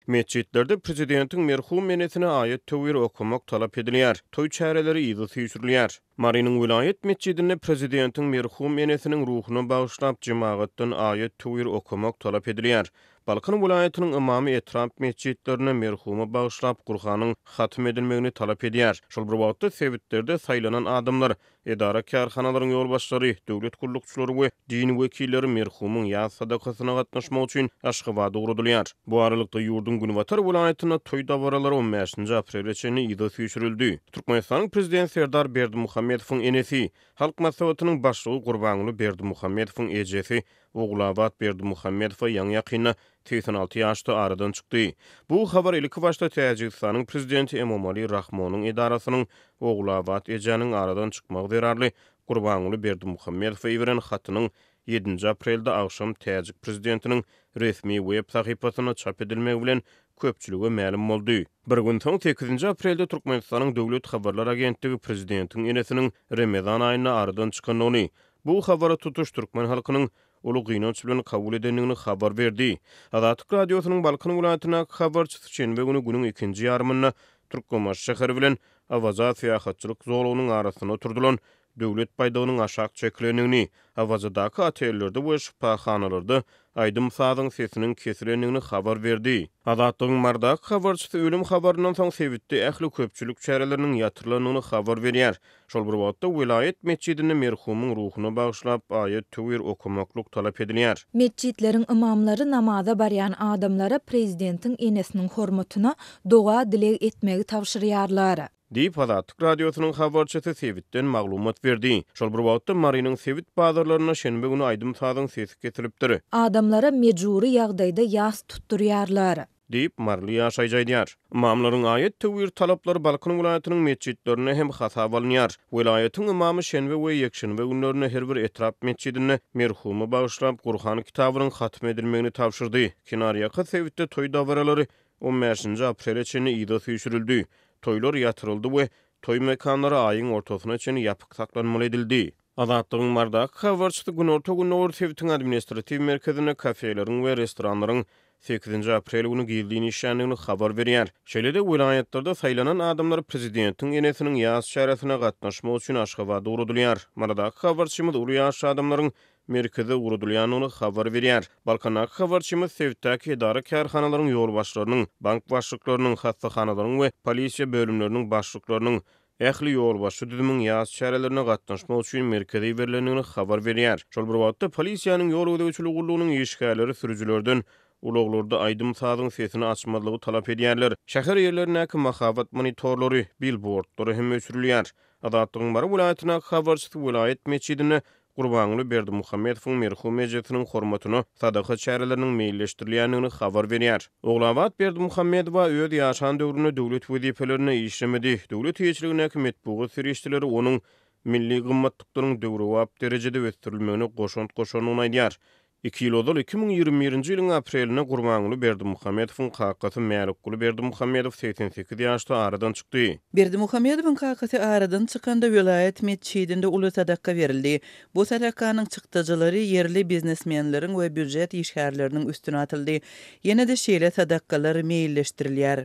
Metjitlerde prezidentiň merhum enesine aýat-töwir okamak talap edilýär. Toý çäreleri yza süýşürilýär. Marynyň welaýat metjidinde prezidentiň merhum enesiniň ruhuna bagyşlap jemagatdan aýat-töwir okamak talap edilýär. Balkan welaýatynyň ymamy etrap metjitlerinde merhuma bagyşlap Gurhanyň hatym edilmegini talap edýär. Şol bir wagtda, sebitlerde saýlanan adamlar, Edara-kärhanalaryň ýolbaşçylary, döwlet gullukçylary we din wekilleri merhumyň ýas sadakasyna gatnaşmak üçin Aşgabada ugradylýar. Bu aralykda, ýurduň günbatar welaýatynda toý dabaralary on bäşinji aprele çenli yza süýşürildi. Türkmenistanyň Prezidenti Serdar Berdimuhamedowyň enesi, Halk Maslahatynyň Başlygy Gurbanguly Berdimuhamedowyň ejesi Ogulabat Berdimuhamedowa ýaňy-ýakynda 86 ýaşda aradan çykdy. Bu habar ilkibaşda Täjigistanyň prezidenti Emomali Rahmonyň edarasynyň Ogulabat ejäniň aradan çykmagy zerarly Gurbanguly Berdimuhamedowa iberen hatynyň ýedinji aprelde agşam täjik prezidentiniň resmi web sahypasynda çap edilmegi bilen köpçülige mälim boldy. Bir gün soň, sekizinji aprelde Türkmenistanyň Döwlet habarlar agentligi prezidentiň enesiniň Remezan aýynda aradan çykandygyny, bu habary tutuş türkmen halkynyň uly gynanç bilen kabul edendigini habar berdi. Azatlyk Radiosynyň Balkan welaýatyndaky habarçysy şenbe güni günüň ikinji ýarymynda Türkmenbaşy şäheri bilen Awaza syýahatçylyk zolagynyň arasynda oturdylan döwlet baýdagynyň aşak çekilendigini, Awazadaky otellerde we şypahanalarda aýdym-sazyň sesiniň kesilendigini habar berdi. Azatlygyň Marydaky habarçysy ölüm habaryndan soň sebitde ähli köpçülik çäreleriniň ýatyrylandygyny habar berýär. Şol bir wagtda, welaýat metjidinde merhumyň ruhuna bagyşlap aýat-töwir okamaklyk talap edilýär. Metjitleriň ymamlary namaza barýan adamlara prezidentiň enesiniň hormatyna doga-dileg etmegi tabşyrýarlar. Diýip, Azatlyk Radiosynyň habarçysy sebitden maglumat berdi. Şol bir wagtda, Marynyň sebit bazarlarynda şenbe güni aýdym-sazyň sesi kesilipdir. Adamlara mejbury ýagdaýda ýas tutdurýarlar. Diýip, maryly ýaşaýjy aýdýar. Ymamlaryň aýat-töwir talaplary Balkan welaýatynyň metjitlerinde hem hasaba alynýar. Welaýatyň ymamy şenbe we ýekşenbe günlerinde her bir etrap metjidinde merhuma bagyşlap Gurhan kitabynyň hatm edilmegini tabşyrdy. Kenarýaka sebitde toý dabaralary on bäşinji aprele çenli yza süýşürildi. Toýlar ýatyryldy we toý mekanlary aýyň ortasyna çenli ýapyk saklanmaly edildi. Azatlygyň Marydaky habarçysy günorta-gündogar sebitiň administratiw merkezinde kafeleriň we restoranlaryň sekizinji aprel güni gizlin işländigini habar berýär. Şeýle-de, welaýatlarda saýlanan adamlar prezidentiň enesiniň ýas çäresine gatnaşmak üçin Aşgabada ugradylýar. Marydaky habarçymyz uly ýaşly adamlaryň merkeze ugradylýandygyny habar berýär. Balkandaky habarçymyz sebitdäki edara-kärhanalaryň ýolbaşçylarynyň, bank başlyklarynyň, hassahanalaryň we polisiýa bölümleriniň başlyklarynyň, ähli ýolbaşçy düzümiň ýas çärelerine gatnaşmak üçin merkeze iberilendigini habar berýär. Şol bir wagtda, polisiýanyň ýol gözegçiligi gullugynyň işgärleri sürüjilerden ulaglarda aýdym-sazyň sesini açmazlygy talap edýärler. Şäher ýerlerindäki mahabat monitorlary, bilbordlary hem öçürilýär. Azatlygyň Mary welaýatyndaky habarçysy welaýat metjidinde Gurbanguly Berdimuhamedowyň merhum ejesiniň hormatyna sadaka çäreleriniň meýilleşdirilýändigini habar berýär. Ogulabat Berdimuhamedowa öz ýaşan döwründe döwlet wezipelerinde işlemedi. Döwlet eýeçiligindäki metbugat serişdeleri onuň milli gymmatlyklaryň döwrebap derejede ösdürilmegine goşant goşandygyny aýdýar. Iki ýyl ozal, 2021-nji ýylyň aprelinde Gurbanguly Berdimuhamedowyň kakasy Mälikguly Berdimuhamedow 88 ýaşda aradan çykdy. Berdimuhamedowyň kakasy aradan çykanda welaýat metjidinde uly sadaka berildi. Bu sadakanyň çykdajylary ýerli biznesmenleriň we býujet işgärleriniň üstüne atyldy. Ýene-de şeýle sadakalar meýilleşdirilýär.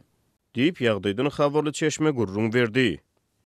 Diýip, ýagdaýdan habarly çeşme gürrüň berdi.